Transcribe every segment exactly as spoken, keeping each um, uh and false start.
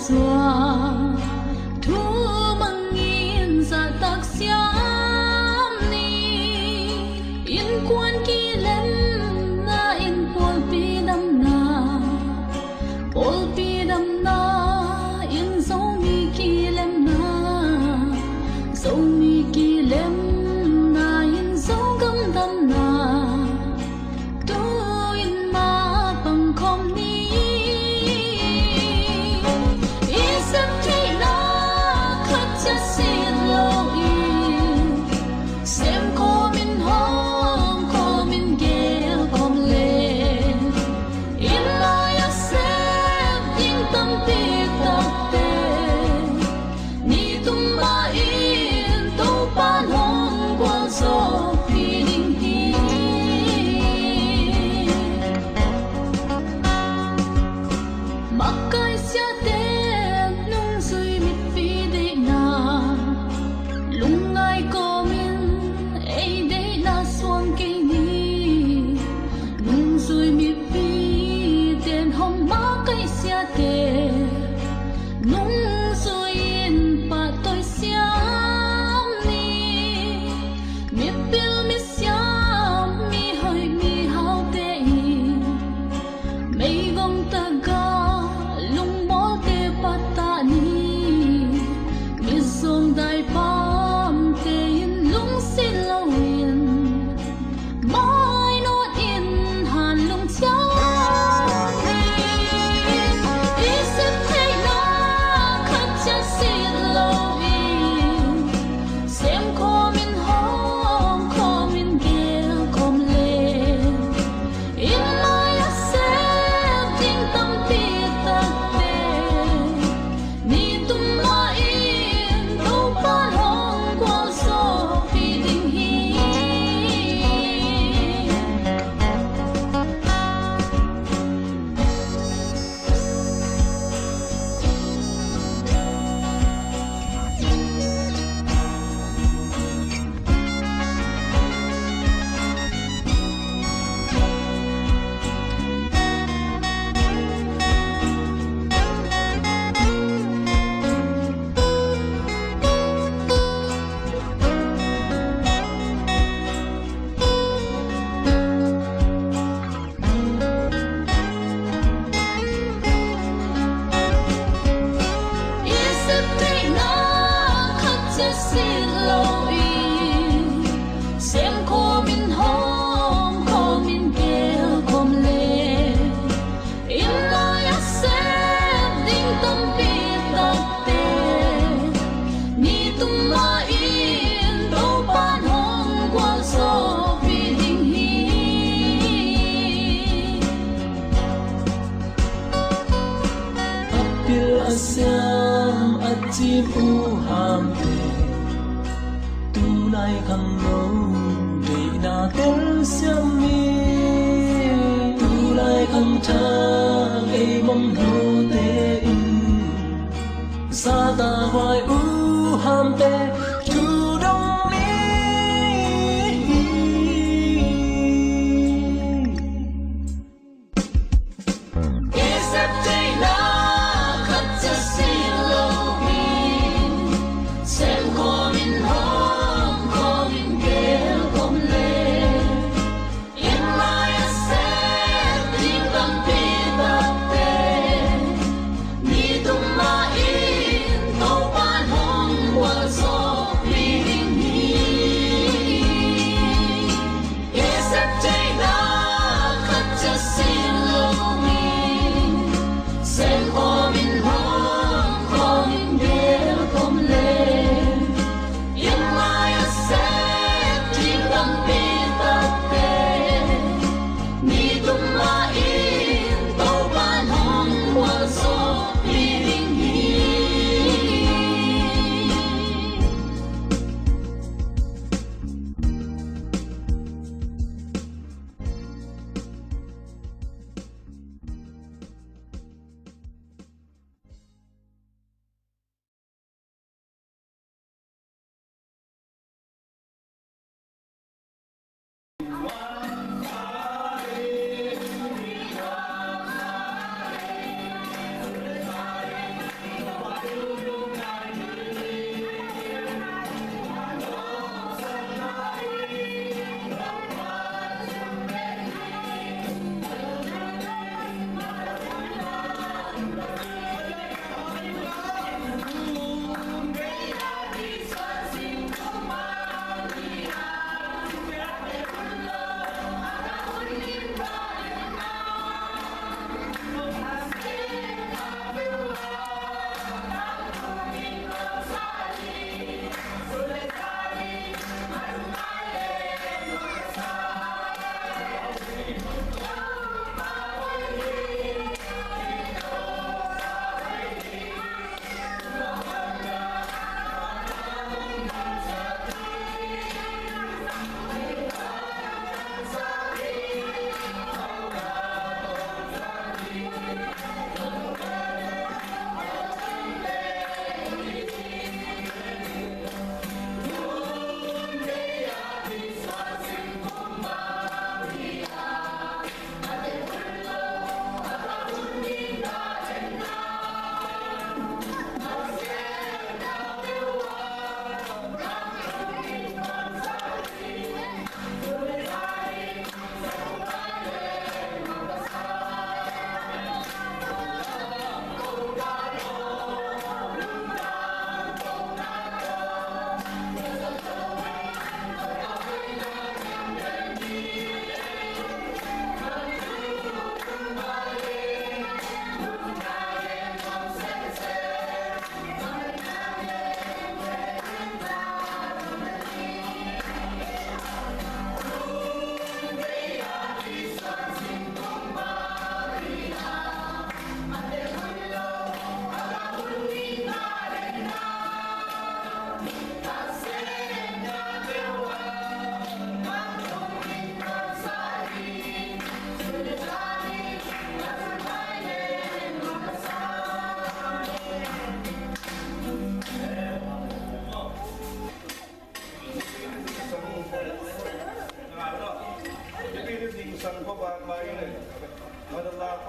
suak, thu mangin zahtak siam ni. Innkuan kilemna in pawlpi damna, pawlpi damna in Zomi kilemna, Zomi kilemna in Zogam damna, tu-in mapang khawm ni. I sep theihna khat ciat sit loin, sem khawmin hawm khawmin gel khawm le, inn lai-ah sep ding tampi takte, ni tung mah in Topa'n hong gualzawhpih ding hi. Makai siate nungzui mipi deihna, lungngai kawmin ei deihna suang kei ni. Nungzui mipi ten hong makai siate nungzui in pahtawi siam ni. Mipil misiam mihoih mihaute in meigong tagah lungmawlte patah ni. Mizawng daipamte in lungsit loin mainawt in hanlung ciang hi. I sep theihna khat ciat sit loin, sem khawmin hawm khawmin gel khawm le, inn lai-ah sep ding tampi takte, ni tung mah in Topa'n hong gualzawhpih ding hi. I sep theihna khat ciat sit loin, sem khawmin hawm khawmin gel khawm le, inn lai-ah sep ding tampi takte, ni tung mah in Topa'n hong gualzawhpih ding hi. A pil a siam a cim u hamte, tu lai khang no deihna telsiam ni. Tu lai khang thang ei mong lote in, zahtakhuai u hamte thu dong ni. I sep theihna khat ciat sit loin, sem khawmin hawm khawmin gel khawm le, inn lai-ah sep ding tampi takte,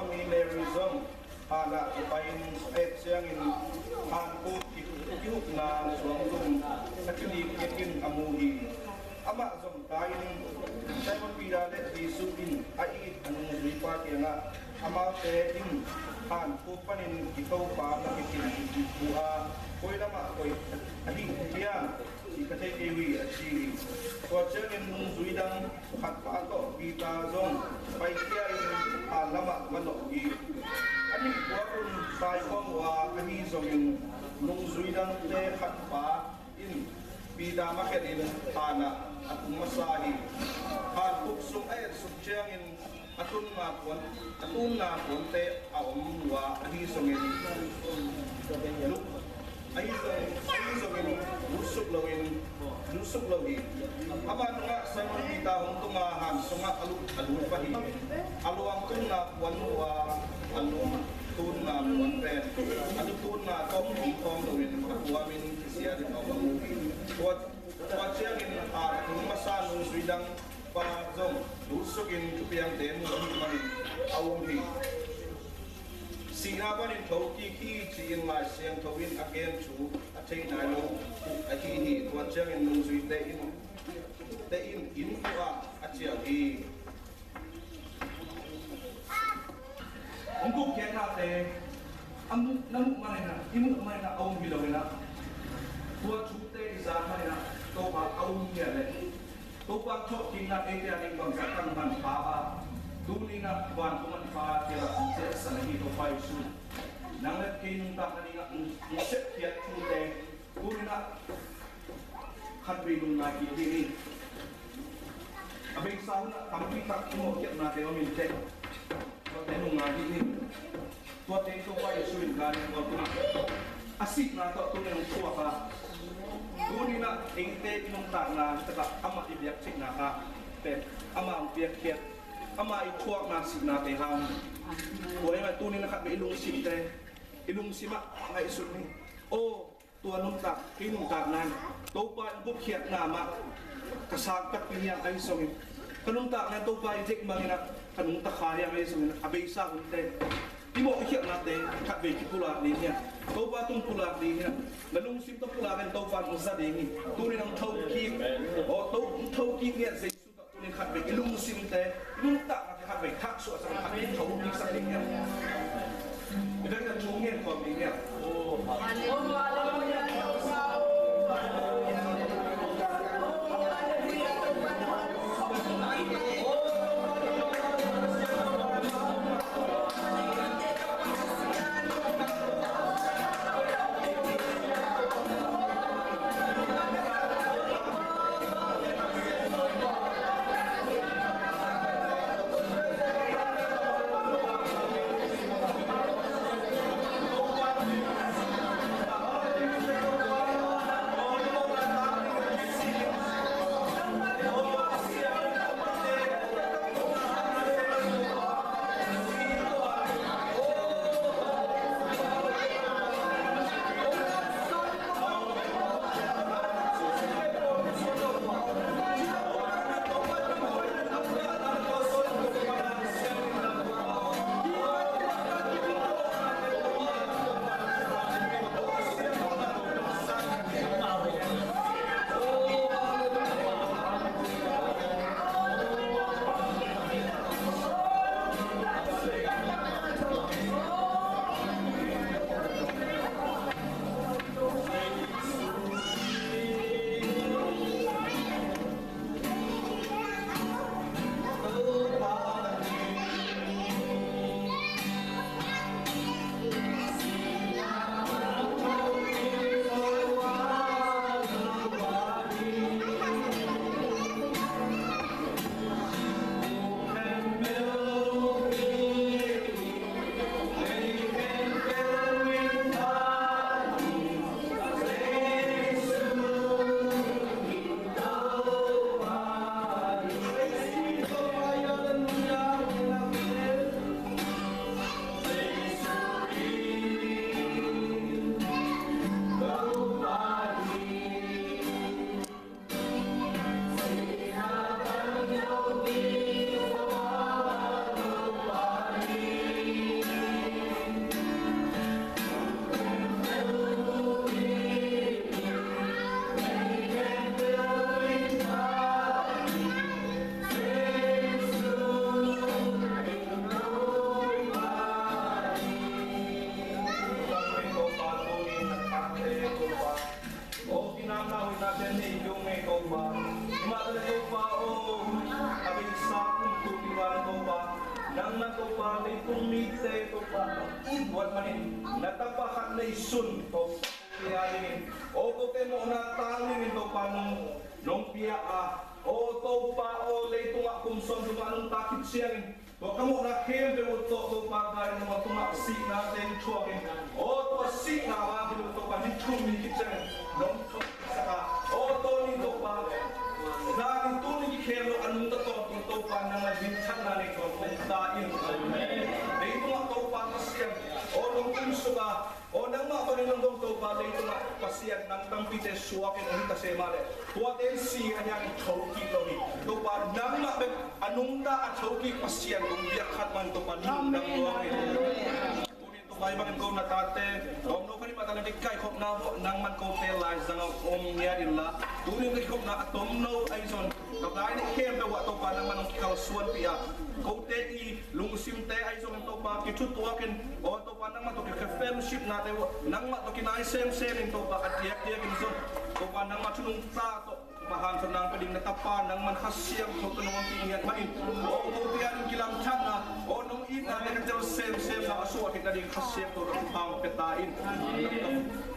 Mi Mary zong hanah a pai-in a et ciangin hankhuk kihukna suangtum a kilik kik in a mu hi. Amah zong tai-in Simon Peter le Jesuh in a it a nungzuipa kiangah, amaute in hankhuk panin i Topa na kikhin uh a, koi lamah koih ahi hiam, ci ka thei kei uh hi, a ci hi. Tua ciangin nungzui dang khatpa tawh Peter zong paikhia-in han lamah va nawh hi. A nih puakun tai khawm uh a, ahi zongin nungzui dangte khatpa in Peter makhetin hanah a tung masa hi. Hankhuk sung a etsuk ciangin a tunna puan, a tunna puante a om uh a, ahi zongin lu-, ahi zongin, ahi zongin lutsuk loin, lutsuk lo hi. Amah tungah Simon Peter hong tunga han sungah a lut, a lut pah hi. A luang tunna puan uh a, a lu tunna puan pen a lu tunna tawh hong khawm loin a puamin kisiatin a om uh hi. Tua, tua ciangin a tung masa nungzui dang pa zong lutsukin thupiangte mu ahih manin a um hi. Sihna panin thokik hi, ci-in Lai Siangtho in a gen thu a thei nai lo uh ahi hi. Tua ciangin nungzuite in, te in inn uh ah a ciah uh hi. Hong gupkhiatnate a muh, na muh manin ah, i muh manin ah a um hi loin ah, tua thute i zak manin ah Topa a um hi a leh, Topa thawhkikna eite a ding bangzah kan manpha a, tuni-in ah vantung manpha kiangah hong ciahsan ahi Topa Jesuh. Nang le kei nuntakna dingah hong, hong sepkhiat thute tuni-in ah khatvei lungngai kik ding hi. A beisa hunah tampi tak i mawhkhiatnate om in teh, tuate lungngai ding hi. Tuate Topa Jesuh in gan in tua tungah a sihna tawh tuni hong thuak a, tuni-in ah eite i nuntakna takah amah i biak theihna kha pen amah hong piakkhiat, amah i thuakna sihnate hang. Tua hi mah tuni-in ah khatvei i lungsimte, i lungsim ah ngaihsun ni. Aw, tua nuntak, kei nuntakna in Topa in gupkhiatna mah ka sang takpi hiam, ahi zongin ka nuntakna in Topa i deih bangin ah ka nungta kha hiam, ahi zongin a beisa hunte i mawh i khialhnate khatvei kipulak ding hiam? Topa tung pulak ding hiam? Na lungsim tawh pulak in Topa in hong za ding hi. Tuni-in hong thokik, aw, to, hong thokik ngiat Jesuh tuni khatvei i lungsimte, i nuntaknate khatvei thaksuah sak in khatvei thokik sak ding hiam? I vekpi-in thu ngen khawm ding hiam? Tuan manin na tapa khat neisun Topa pia dingin, o kote mawhna tang dingin Topa nong nong pia a, o Topa, o leitungah kum sawm sungah nong tak khit ciangin tua ka mawhna khempeuh uh tawh Topa gai nong a tungah sihnate in thuakin, o tua sihna mah hi lo Topa ni thum ni khit ciangin nong thawh saka, o tawni Topa, zani tuni kikhem lo a nungta tawntung Topa nang a ding thanna nei tawntung ta in. Leitungah Topa Pasian, o nong tumsuk a, o nangmah bangin nong dong Topa, leitungah Pasian nang tampite suakin a hita se mah leh tuate in si a hiang tho kik lo hi. Topa nangmah bek a nungta a tho kik Pasian kong biak khat man Topa nung dang tua hi. Tunin Topa hih bangin ko na tate, om no kha ni mah ta na ding kaikhopna bawh nangman kote lai zangah om ngiat inla, tunin ka kikhopna a tomno ahi zong ka lai nih khempeuh ah Topa nangman hong kikalsuanpih a, kote i lungsimte ahi zongin Topa kithutuakin, aw Topa nangmah tawh kikhe fellowshipnate uh nangmah tawh kinai semsem in Topa a diakdiakin zong Topa nangmah thu nungta tawh Topa hanciam nang pia ding na tapa nangman Kha Siangtho tawh nong ompih ngiat mah in, aw kote ading kilamdanna, aw nong itnate ka tel semsem na a suah theih nading Kha Siangtho tawh thupha hong pia ta in.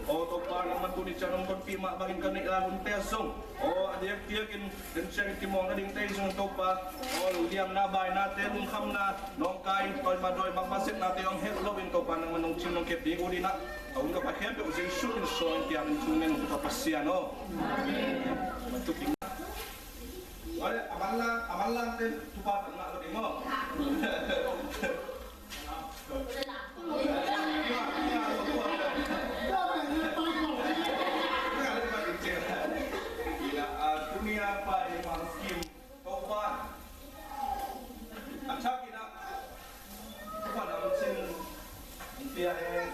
Aw Topa nangman tuni ciang nong tonpih mah bangin ka neih lai hunte zong, aw a diakdiakin den ciangin kimawk nadingte zong Topa, aw liamna bainate lungkhamna nawngkai tawimah dawimah masetnate hong het loin Topa nangman nong cing nong kep ding uh dinah a hun ka pa khempeuh Jesu min suangin piang in thu ngen uh Topa Pasian aw. Amen. Amen. Amen. Amen. Amen. Amen. Amen. Ina, ah, tunia pa i mang skim. Topan. Ang sakit na. Topan ang sin. Ang tiyan.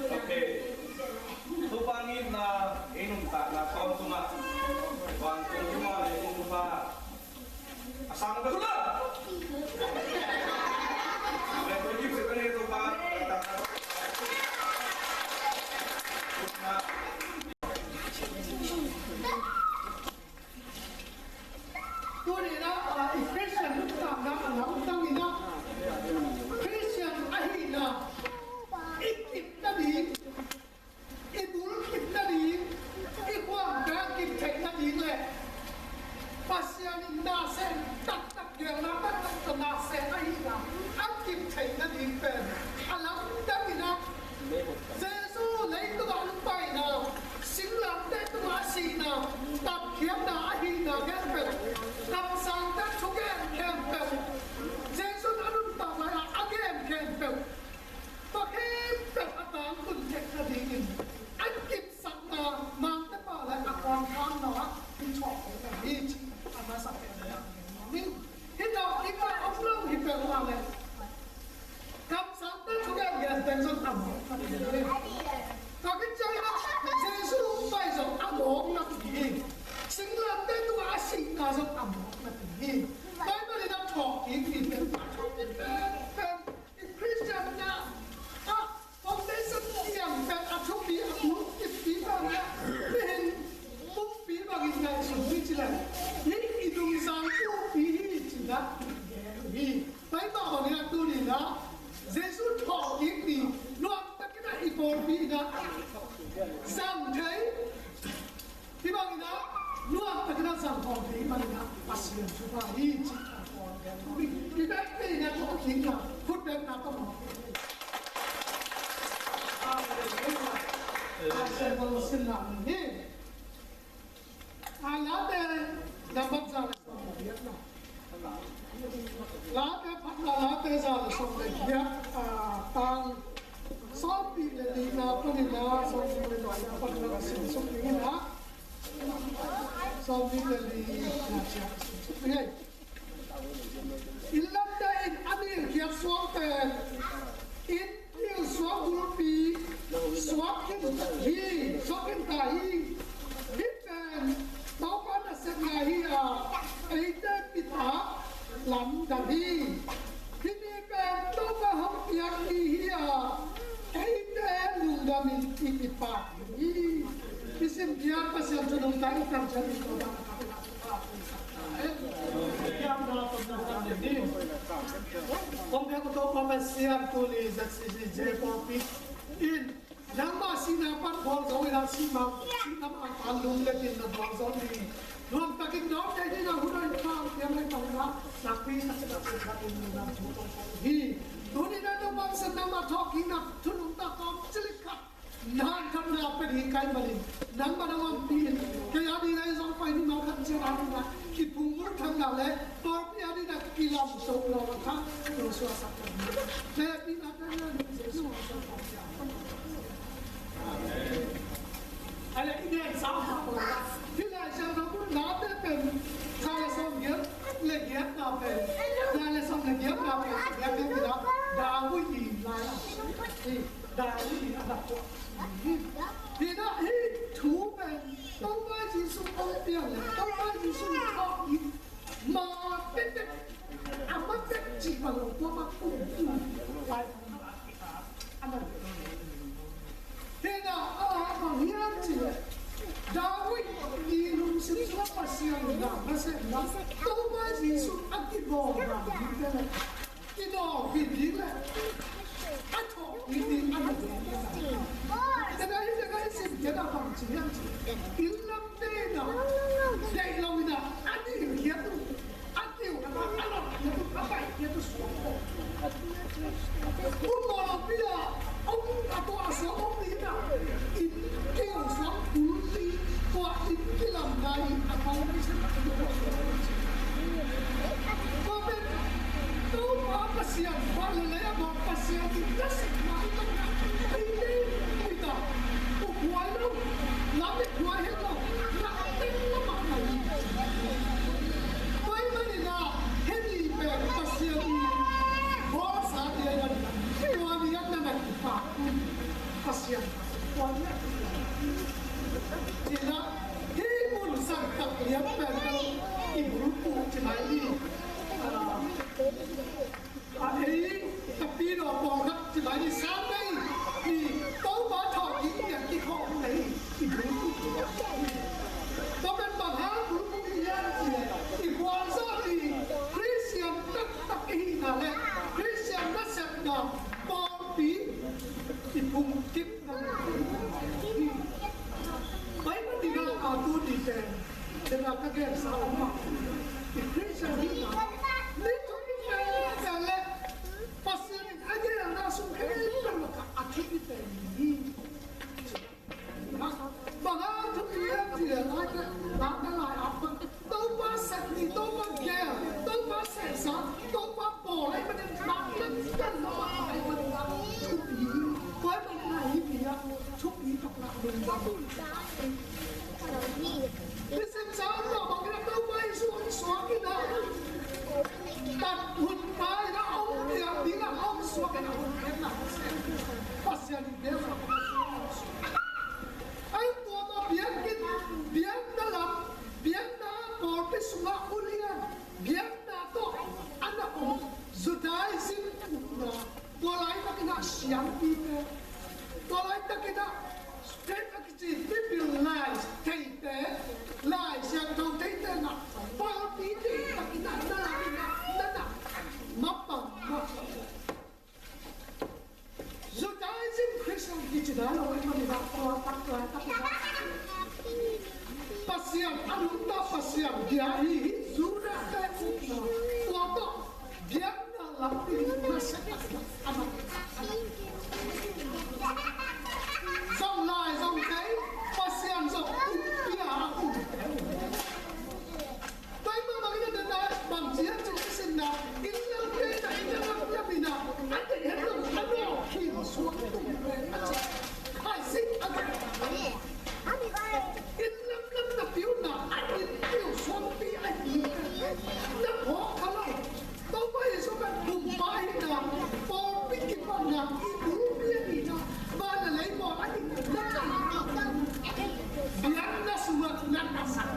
Okay. Tupangin na inum tak na kong tuma. Bang kong tuma le kong tuma. Asang ka sula. Ang kong tuma. Tuni in ah, i Christian nuntakna a lamdang in ah, Christian ahihna i kip nading, i bul kip nading, i khuang bek kip theih nading le Pasian in na sem taktak, geelna taktak tawh na sem ahihna a kip theih nading pen a lamdang in ah, Jesu leitung ah hong paina, singlamteh tungah a sihna, tatkhiatna ahihna khempeuh, kamsangte thugen khempeuh, Jesu in a nuntak lai-ah a gen khempeuh, tua khempeuh a tangtun theih nadingin a kipsakna, nangte pa le a kawmkhamna ah i thawh theih nading hi ci a masa pen a gen nading. Hih tawh i ka om lo hi peuhmah le kamsangte thugen genteng zong a mawk na ding hi. Tua khit ciangin ah Jesu hong pai zong a mawk na ding hi. Singlamteh tungah a sihna zong a mawk na ding hi. Bible in a thawhkik ni pen a thawhkik pen pen i Christian na ah foundation tiang pen a thupi a bul kippi bang a, mihing pumpi bangin ngaihsun ni ci leng, hih i nungzang pumpi hi ci-in ah gen hi. Tua mah bangin ah tuni-in ah Jesu thawhkik ni nuamtakin ah i pawlpi in ah zang thei. Hih bangin ah nuamtakin ah zang khawm thei hih bangin ah Pasian thupha hi ci-in ah kong gen hi. I bekte in ah thawhkikna khut bekna tawh mawk. Pasian bang sin lam hi. A Late nambat za le sawm le giat na. Late phatna, Late za le sawm le giat, a, tang sawmnih le nihna panin a sawmnih le nihna panin a ka simsuk ding hi na. Sawmnih le nihna ciang ka simsuk ding hi. Inn lamte in a nilkhiat suangte in nilsuak bulpi suak khin hi, suak khin ta hi. Hih pen Topa nasepna hi a, eite kipah lamdang hi. Hih ni pen Topa hong piak ni hi a, eite lungdamin i kipah hi. I Pasian, Pasian thu nungta i tan ciang i Topa na khat na khat a pumsak ta hen. Piakna tawh na kan ne ni. Kong piak uh Topa Pasian, tuni Z C C J pawlpi in nangmah sihna pan bawl zo in a, sihna, sihna mah a lunglai in na bawl zo ni. Nuam takin dawn thei dingin a hun a i pang piang a i pang na nakpi taktak in nang thu tawh hi. Tuni na Topa Pasian, nangmah thawhkikna thu nungta tawm cilik khat na hanthawnna pia ding ka hih manin, nangmah na ompih in, kei a dingin a i zong pai ni mah khat ciat a dingin a kiphungmul thangna le pawlpi a dingin a kilamto lo a kha, lo suaksak lo. Hehpihna pia ni a ding Jesuh min tawh. Amen. Amen. Hih Lai Siangtho Late pen za le sawmgiat le giatna pen, za le sawm le giatna pen, giatna pen, David i lai a. David in a na phuak. Hi na, hih thu pen Topa Jesuh hong piang le Topa Jesuh in thawhkik ma pekpek, a ma pek cih bang lo, tua ma kum kum lai. A na, hi na, a, bang hiam cih leh David i lungsim sungah Pasian in na, nasepna, Topa Jesuh a kibawl dan ding te le, i dawng hi ding le, a thawh hi ding a na ding. Te na hi, te na hi sim te na bang ci hiam cih. Inn lam te na, deih lo in a, a ding khiat uh, a kiu, a lot khiat uh, a baih khiat uh suang. Kum mawh lo pi a, om a tua a suang om ding in a, inn kiu suang kul ding. Tua inn kilamna i a foundation a kilamna. Tua pen Topa Pasian, tua le lei a bawl Pasian i nasepna i tawh na, ei le ei ta, u buai lo, lam i buai het lo, na teng lo mah na hi. Tua ahih manin a, hih ni pen Pasian i bawlsa te ahih manin a, tua ni a na na kipak un. Pasian, tua ni a kipak un. Ci-in a, hih mun sang tak lian pen i bulphuh ci mai ni. A, a, ei, ka pi no pawlkhat ci mai ni, Sunday ni, Topa thawhkik ni a kikhawm ni. I bulphuh. Tua pen bang hang bulphuh i hiam cih leh, i khualzawh ni, Khristian taktak i hihna le Khristian nasepna pawlpi i phungkip. Pai mah ding a, a tu ni pen, dena ka gensa om mah. I Khristian hihna, ni thupi pen, pen le, Pasian in a gelna sung khempeuh lakah a thupi pen hi. Bang a thupi hiam cih leh, lai te, lai te lai a pan. Topa sep ni, Topa gel, Topa sehsa, Topa bawl ahih manin, nak ken kan lo ahih manin, thupi. Tua ahih manin a hih pi a thupi taktak lungdam. Nisim sa om lo bangin a Topa Jesuh hong suak in a, tat hun pai in a hong piang ding a hong suak in a hong piang na Pasian in gel a. Ai tua ma biakinn, biakna lam, biakna pawlpi sungah ulian, biakna tawh a na om, Judaism upna, tua laitakin a siampite, tua laitakin a Greek a kici Bible lai theite, Lai Siangtho theite na, pawlpi theitakin a na, na, na, na, mapang, mapang. Judaism, Christian kici nai lo, i mani bak tua tak tua tak tua. Pasian, a nungta Pasian bia hi, hi Judah te upna. Tua tawh biakna lam ding na sia tak tua. Ama. Zong lai, zong kei, Pasian zong um pia, um. Tua ahih manin a dena bang ci hiam cih leh i sinna, inn lam te na, inn lam lam in a, a deih het lo, a nawk khin suak tung pen a ci. Khaisik a deih. Inn lam lam na piu na, a inn piu suangpi a hi. Na phawk kha lo. Topa Jesuh pen Kumpa hihna, pawlpi kipatna, i bulpi a hihna, van le lei bawl a hihna, na biakna sungah na tasak.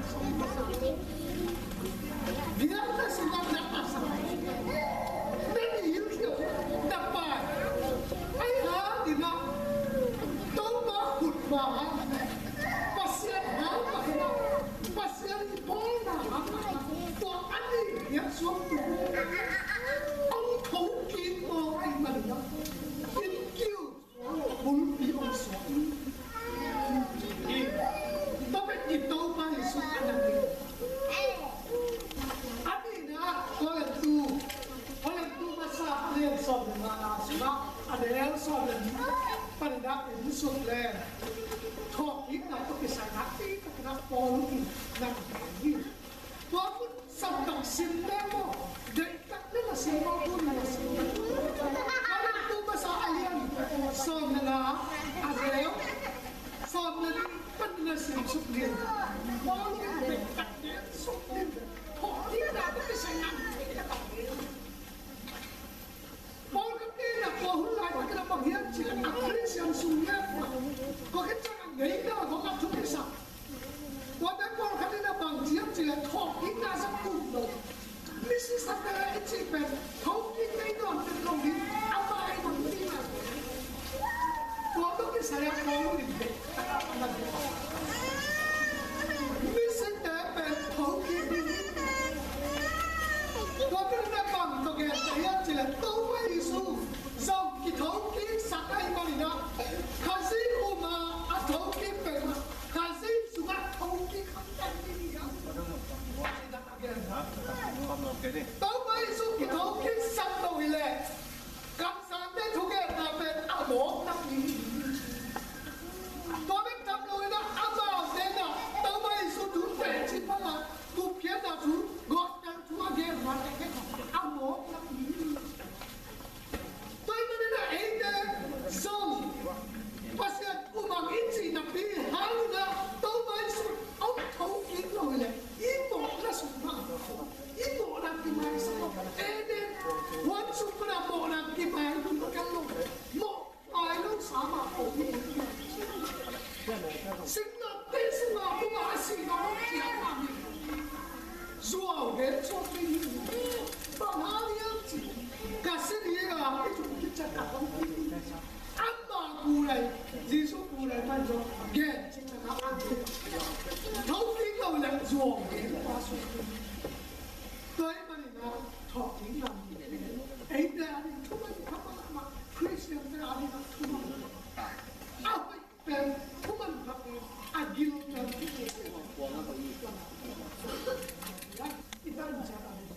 Biakna sungah na tasak. Na ni hilh khiau, na pai. Ahih hangin a, Topa khut bang, Pasian Paul in na gen hi. Tua kun santak sim le maw, deihtak le na sim maw, kun na sim. Korin tu masa a lian sawm le nga, a neu sawm le nih pan na sim suk ding. Paul in deihtak le suk ding. Thawhkikna tawh kisai nang Pawlkhat ngeina kua hun laitak in a bang hiam cih leh a Khristian sung ngeina kua khit ciang a ngeina kua a thupi sa. Tuate pawlkhat in a bang hiam cih leh thawhkikna zat kum lo. Misisate i cih pen thokik ngei nawn pen lo hi, a bai nawn ding a. Tua tawh kisai a Paul in bek Misite pen thokik ding hi. Tua pen na bang tawh gen ka hiam cih leh Topa Jesu zong kithokik sak ahih manin ah Khazih um a a thokik pen Khazih sungah thokik hamtang ding hi. Topa Jesu kithokik sak lo hi leh Kamsangte thugenna pen a mawkna hi. Tua bek tham loin ah amaute in ah Topa Jesu thu teci phala gupkhiatna thu, gospel thu a gen mah teh a mawkna hi. Tua ahih manin ah eite zong Pasian um ang i cih napi hangin ah Topa Jesu a hong thokik lo hi leh i mawkna sung mah i mawhna kimaisak lo. Eden huan sung pan a mawhna kimai lo. Mawh ai lo sa mah ko. Singlamteh sungah hong a sih lo ciang mah hi. Zuau gen suak ding hi. Bang hang hiam cih ka sin hi a i tung kicak ka hong hi. Ama gu lai, Jesu gu lai pan zong gen cih ka hong hi. Thokik lo leh zuau gen pa suak ding. Tua ahih manin ah thawhkik lam eite a ding thuman kha mahmah, Khristiante a ding ah thuman a hoih pen thuman kha pen a gil pen i dan ciat a ding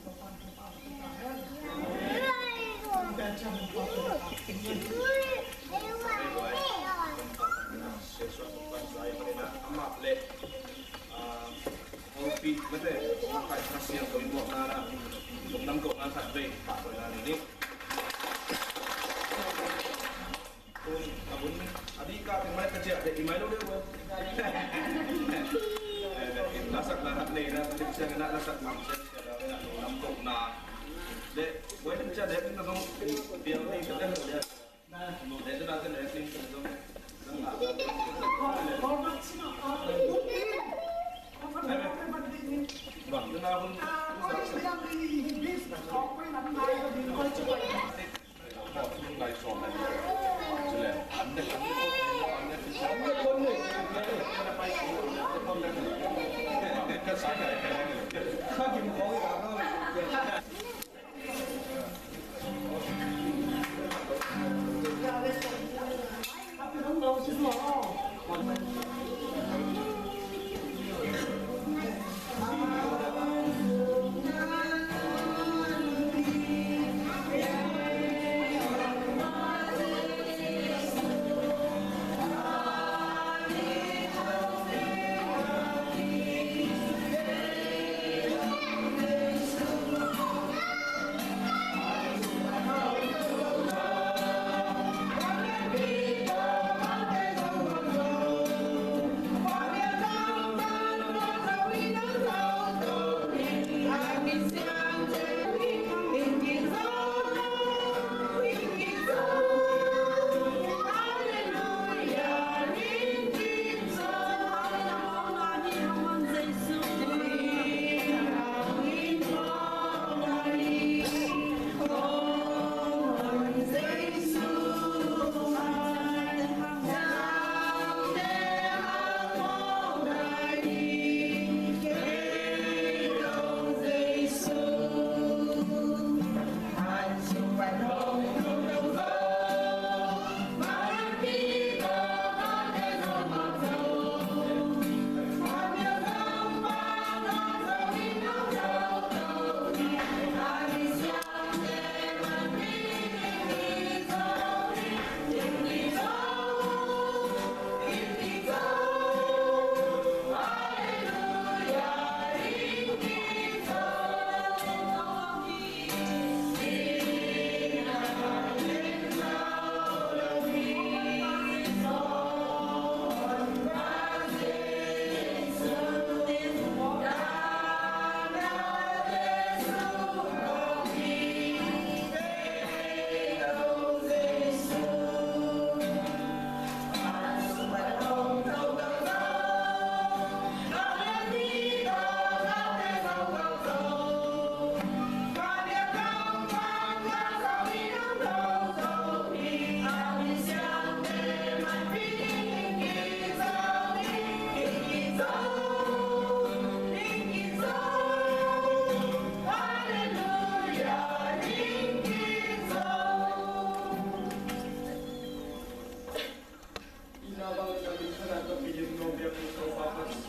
Amah le Hopih mate, makai kasiang kau imbuak nana, nam kau nana tak bei, tak kau nana ni. Abun, adi ka ting mai kacil, dek imai lo dek. Lasak nana ni, na kacil nana lasak mam, nam kau na. Dek, boy kacil dek, na dong, biar ni kacil dek.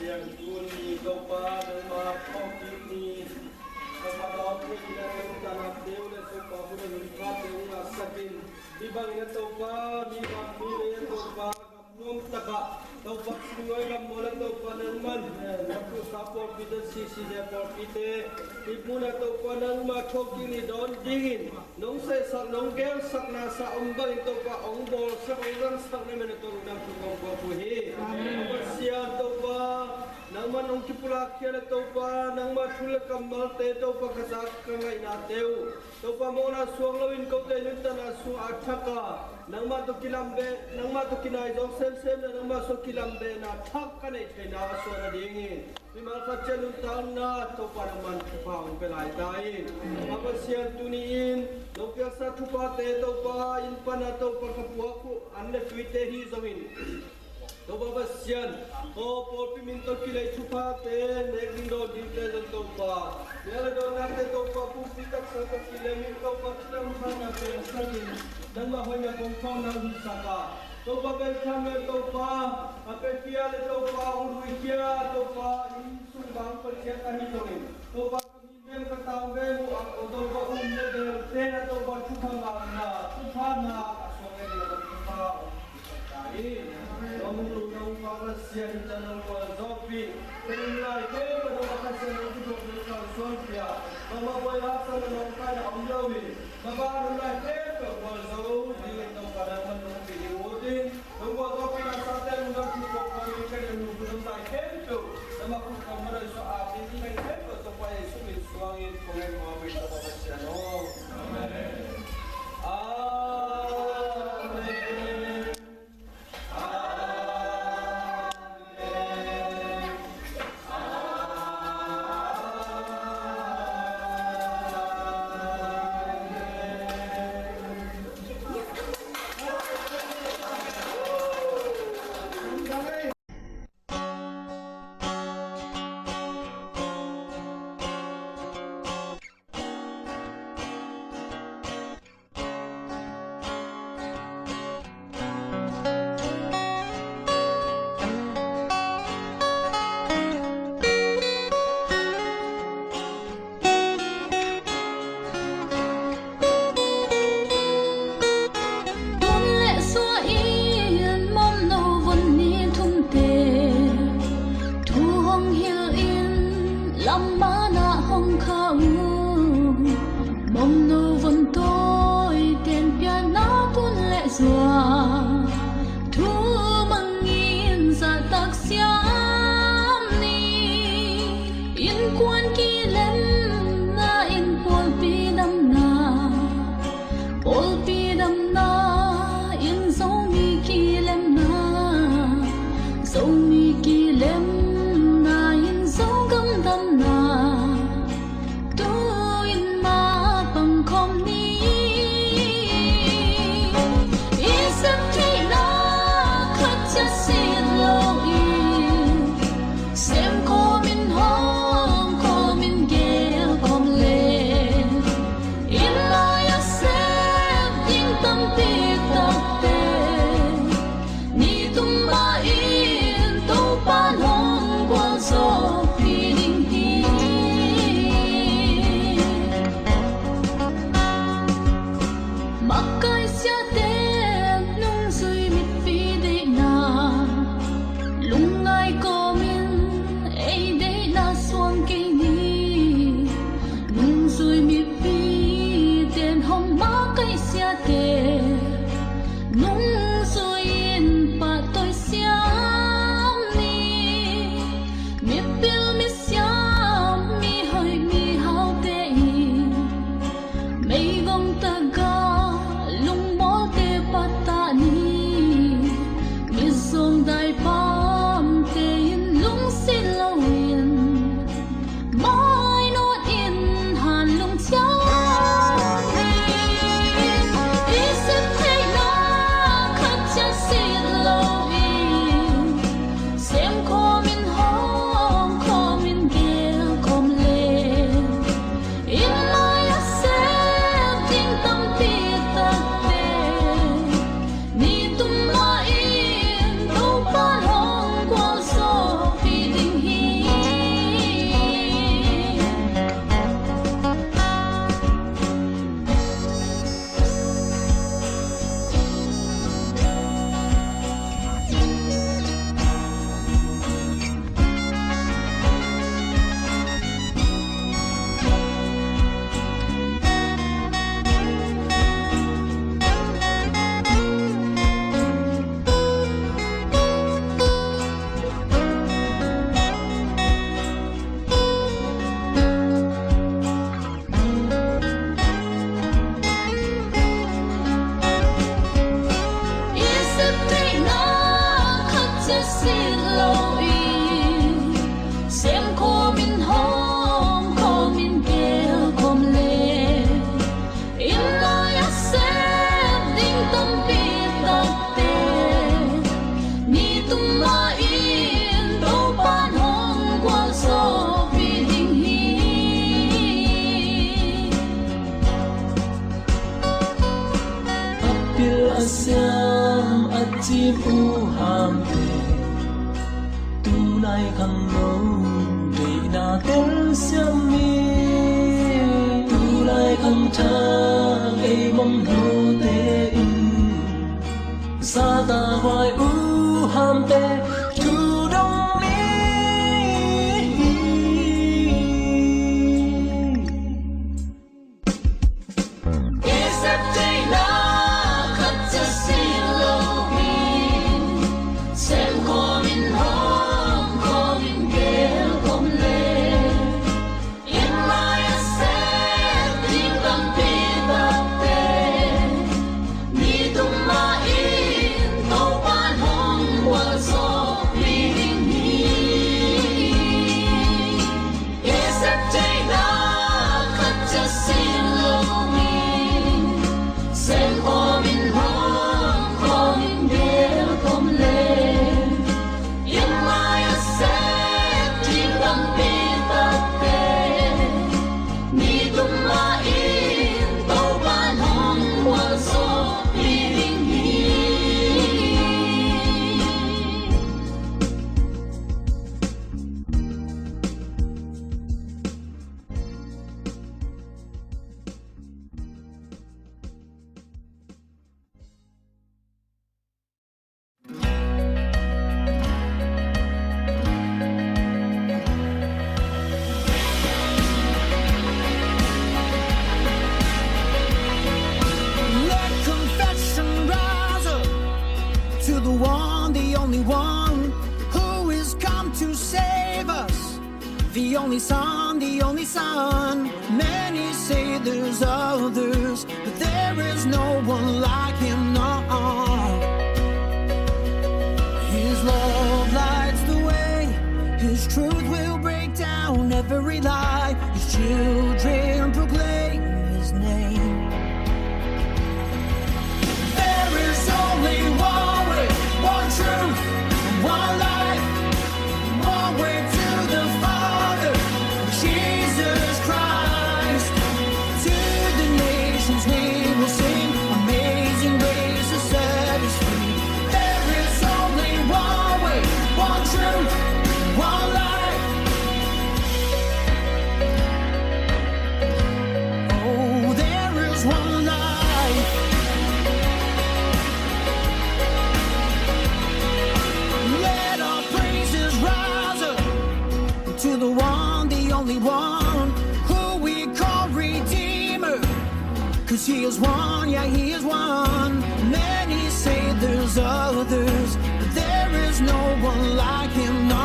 Tuni Topa nangma thawhkik ni, Topa tawh thei in a tungtana teu le Topa hun a hun pha teu ngahsak in, hih bangin a Topa mi bang mi lei a Topa gamnuam takah Topa Singoi gam mawl a Topa nangman, eh, na pusa pawlpite, C C J pawlpite, hih mun a Topa nangma thawhkik ni dawn dingin nong sehsak, nong gelsakna sa om bangin Topa hong bawlsak, hong zangsak na min a tawh lungdam thu kong ko uh hi. Amen. Pasian Topa, nangman hong kipulak khia le Topa, nangma thu le kammalte Topa ka zak ka ngaihna teu Topa mawhna suak loin kote nuntakna sung a thak a, nangmah tawh kilambeh, nangmah tawh kinai zawk semsem le nangmah sung kilambehna thak ka neih theihna a suak nadingin mimal khat ciat nuntakna Topa nangman thupha hong pia lai ta in. A Pasian tuni-in nong piaksa thuphate Topa inn pana Topa ka puak uh an le tuite hi zongin Topa Pasian, aw pawlpi min tawh kilei thuphate nek ding dawn dingte zong Topa, nek le dawnnate Topa pumpi taksa tawh kilem in Topa thudang phatna piangsak in nangmah hoihna kong thawng nang hunsak a, Topa bel thamen Topa a pekia le Topa hong ruikia Topa inn sung bang Pasian ahi zongin Topa ka min bem ka tang bem uh a Topa um le bel tena Topa thupha ngahna thupha na a suak le ding a thupha hong hi. Nong lungdam uh Pasian in ta nong gualzawhpih. Ka nunlai khempeuh Topa Pasian nong kituak nong kalsuanpih a, Topa buai haksa le nong kaina om lo in Topa nunlai khempeuh gualzo dingin Topa nangman nong pih ding ut in. Nong gualzawhpihna sate nungdam thu kong ko in ka nunlai khempeuh nangma khut kong manoi suah a ding in khempeuh Topa Jesu min suangin kong ngen kong apih Topa Pasian aw. Amen. Amen. Tun le suah in Mawmno vun ni thumte thu hong hilh in lam banah hong kha uh. Mawmno vun tawiten pianna tun le suah thu mangin zahtak siam ni. Innkuan kilemna in pawlpi damna, pawlpi damna in Zomi kilemna, Zomi kilemna in Zogam damna, tu-in mah pangkhawm ni. I septheih Sim uh hamte, tulai khang no deihna telsiam hi. Tulai khang thang ei mong note in, zahtakhuai uh hamte, thu dong ni. I sep theihna khat cia si lo hi. Sem khawm in, hawm khawm in, gel khawm le, in mai a sep ding tampi takte, ni tum mah in Topa'n hong gualzawhpih ding hi. I sep theihna khat cia si lo hi. Sem khawm in, hawm khawm in, gel khawm le, in mai a sep ding tampi takte, ni tum mah in Topa'n hong gualzawhpih ding hi. Let confession rise up to the one, the only one, who has come to save us. The only Son, the only Son. Many say there's others, but there is no one like him, no. His love lights the way. His truth will break down every lie. His children proclaim his name. There is only one way, one truth, and one life. One way to the Father, Jesus Christ. To the nations we will sing, Amazing Grace, the set is free. There is only one way, one truth, one life. Oh, there is one life. Let our praises rise up to the one, the only one, who we call Redeemer. 'Cause he is one, yeah, he is one. Many say there's others, but there is no one like him, no.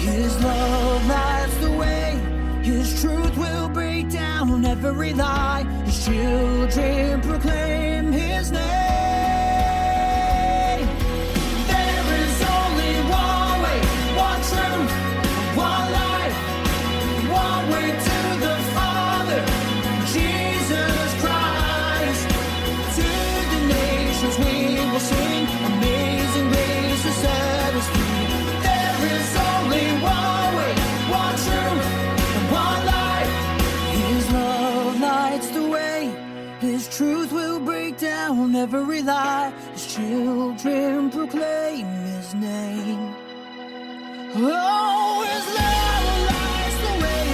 His love lights the way. His truth will break down every lie. His children proclaim his name. There is only one way, one truth, one life, one way to the Father, Jesus Christ. To the nations we will sing, Amazing Grace, who set us free. There is only one way, one truth, and one life. His love lights the way. His truth will break down every lie. His children proclaim his name. Oh, his love lights the way.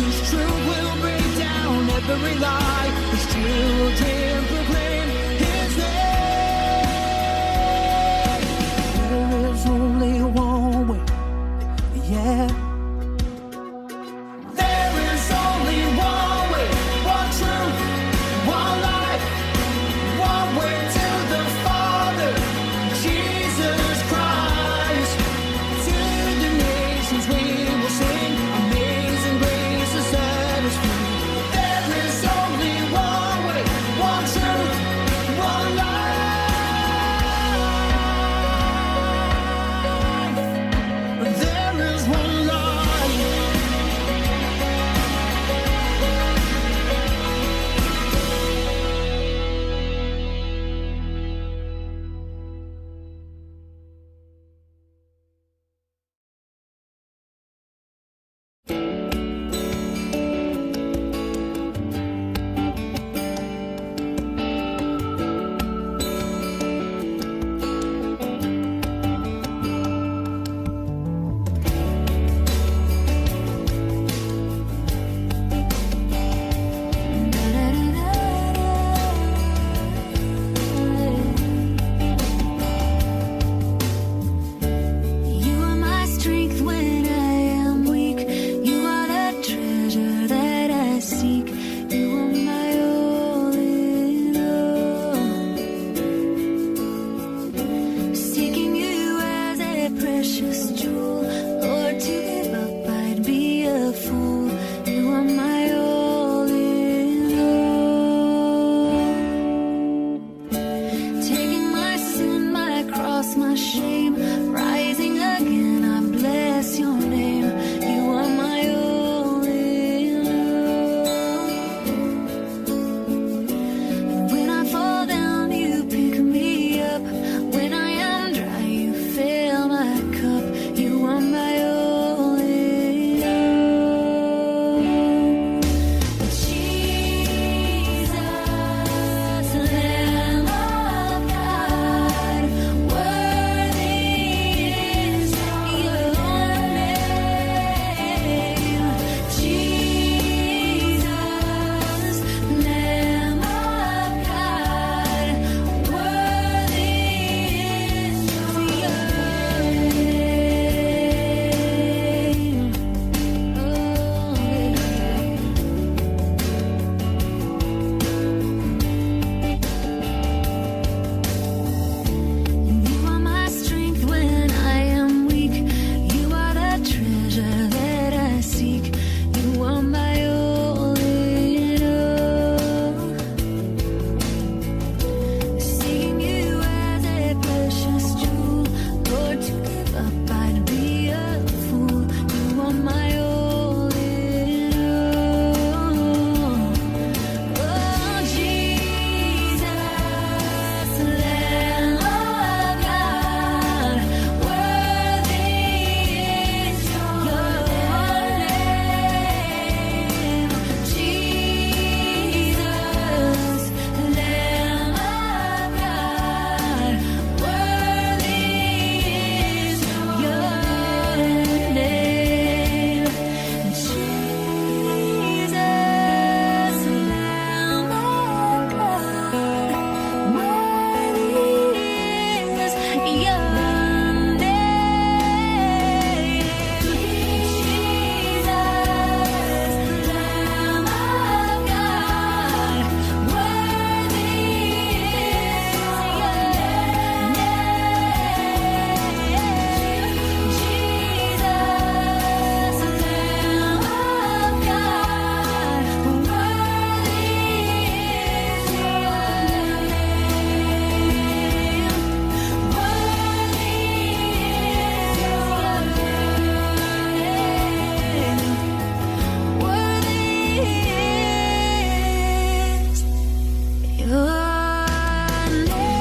His truth will break down every lie. His children proclaim his name. There is only one way, yeah. There is only one way, one truth, one life, one way to the Father, Jesus Christ. To the nations we will sing, Amazing Grace, who set us free. There is only one way, one truth, precious jewel. Lord, to give up, I'd be a fool. You are my all in all. Taking my sin, my cross, my shame, rising again, I bless your name. You are my all in all. When I fall down, you pick me up. When I am dry, you fill my cup. You are my all in all. Jesus, Lamb of God, worthy is your name. Jesus, Lamb of God, worthy is your name. Oh, yeah. You are my strength when I am weak. You are the treasure that I seek. You are my all in all. Seeing you as a precious jewel. Lord, to give up, I'd be a fool. You are my all in all. Oh, Jesus, Lamb of God, worthy is your name. Jesus, Lamb of God, worthy is your name. Jesus, Lamb of God, worthy is your name. Jesus, Lamb of God, worthy is your name. Jesus, Lamb of God, worthy is your name. Worthy is your name. Worthy is your name.